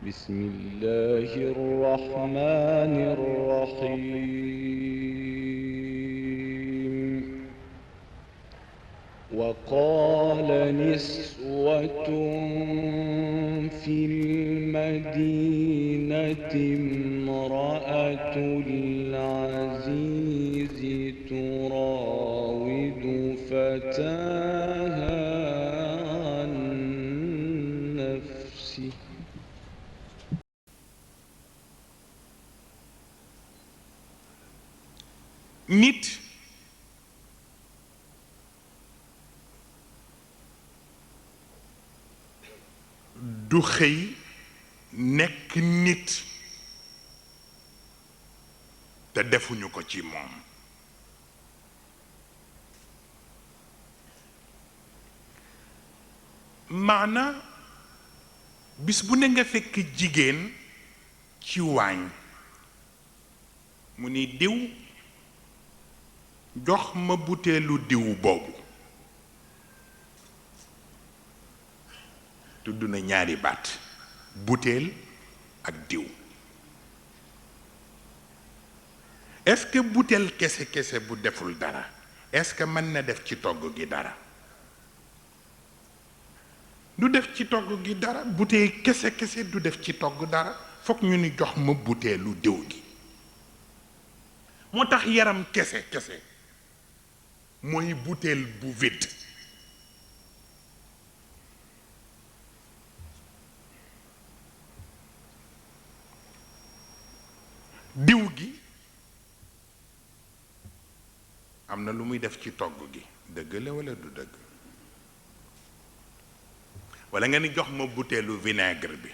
بسم الله الرحمن الرحيم وقال نسوة في المدينة امرأة العزيز تراود فتاها عن نفسه nit du xëy nekk nit te defuñu ko ci moom maana bis bu ne nga fekk jigéen ci waañ mu ni diw jox ma buteelu diw boobu tudd na ñaari baat buteel ak diw est-ce que buteel kese bu deful dara est-ce que mën na def ci togg gi dara du def ci togg gi dara buteel kese du def ci togg dara fokk ñu ni jox ma buteelu diw gi moo tax yaram kese mooy buteel bu vide diw gi am na lu muy def ci togg gi dëgg la walla du dëgg walla nga ni jox ma buteelu vinaigre bi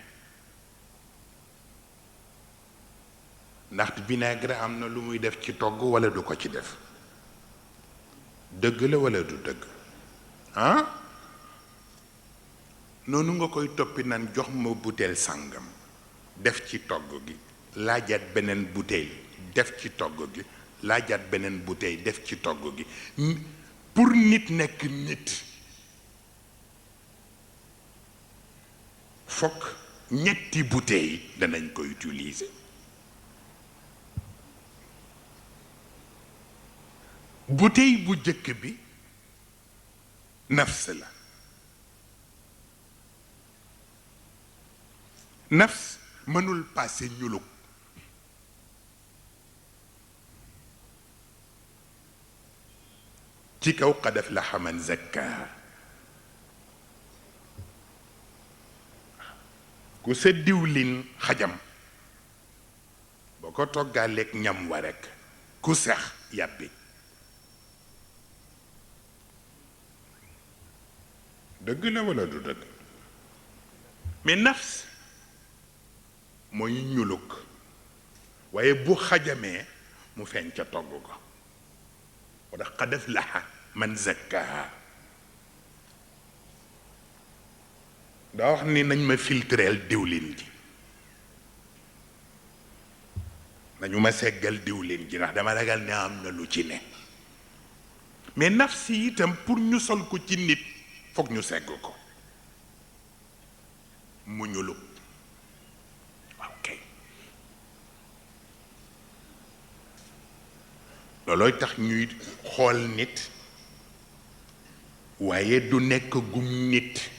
ndax vinaigre am na lu muy def ci togg walla du ko ci def dëgg la walla du dëgg ah noonu nga koy toppi nan jox ma buteel sàngam def ci togg gi laajaat beneen bouteille def ci togg gi laajaat beneen bouteille def ci togg gi pour nit nekk nit fokk ñetti bouteille danañ ko utiliser bouteille bu jëkk bi nafs la nafs mënul passé ñuluk ci kaw qad aflaha man zakkaha ku sa diwlin xajam boo ko toggaaleeg ñam wa rekk ku sex yàbbi dëgg la walla du dëgg mais nafs mooy ñuluk waaye bu xajamee mu feeñ ca togg ko moo tax qad aflaha man zakkaha daa wax ni nañ ma filtreel diwlin ji nañu ma seggal diwlin ji ndax dama ragal ne am na lu ci ne mais nafsi itam pour ñu sol ko ci nit foog ñu segg ko mu ñuluk ok loolooy tax ñuy xool nit waaye du nekk gum nit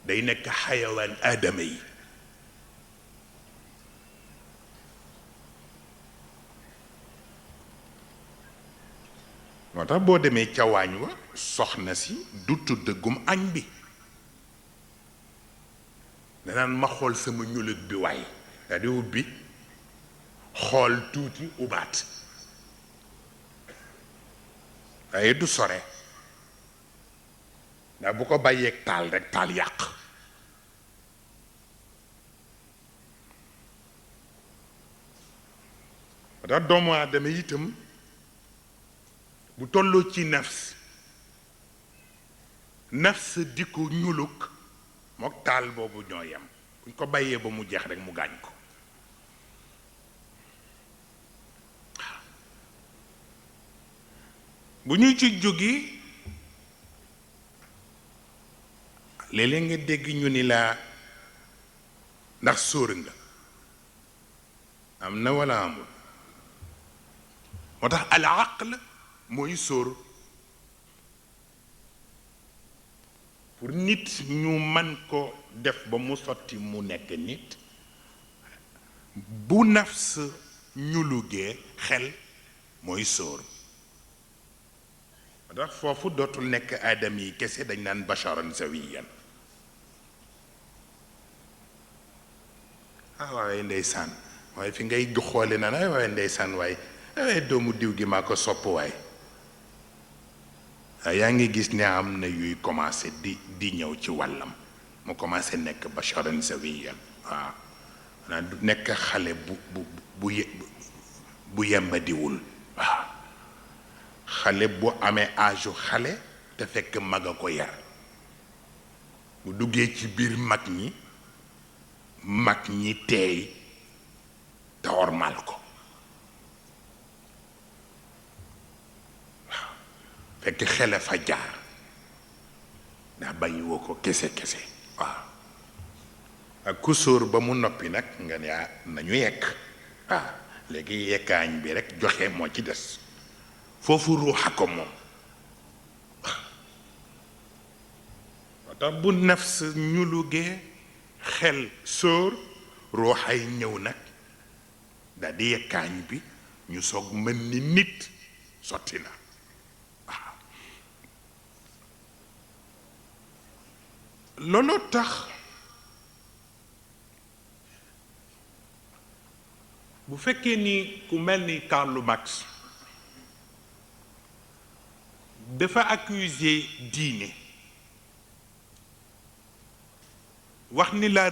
day nekk xayawaan aadama yi moo tax boo demee ca waañ wa soxna si du tudd gum añ bi danaan ma xool sama ñulut bi waay daa di ubbi xool tuuti ubaat waaye du sore ndax bu ko bàyyeeg taal rekk taal yàq moo tax doomu aadama itam bu tolloo ci nafs di ko ñuluk mook taal boobu ñoo yem buñ ko bàyyee ba mu jeex rekk mu gaañ ko bu ñuy ci jógi léeg-léeg nga dégg ñu ni la ndax sóor nga am na wala amul moo tax al aql mooy sóor pour nit ñu man ko def ba mu sotti mu nekk nit bu nafs ñu lugee xel mooy sóor moo tax foofu dootul nekk aadam yi kese dañ naan basharan sawiyan waaye ndeysaan waaye fi ngay xoole na na waaye ndeysaan waaye doomu diw gi maa ko sopp waay yaa ngi gis ne am na yuy commencé di ñëw ci wàllam mu commencé nekk basharan sawiyan waaw naa du nekk xale bu yembadiwul waaw xale bu amee âge xale te fekk mag a ko yar bu duggee ci biir mag ñi teey te ormal ko waaw fekk xele fa jaar ndax bàyyi woo ko kese waaw ak ku sóor ba mu noppi nag nga ne nañu yekk léegi yekkaañ bi rek joxe moo ci des foofu ruuxa ko moom moo tax bu nafs ñu lugee xel sóor ruuxay ñëw nag daal di yekkaañ bi ñu soog mën ni nit sotti na waaw looloo tax bu fekkee ni ku mel ni Karl Marx dafa accuser diine wax ni la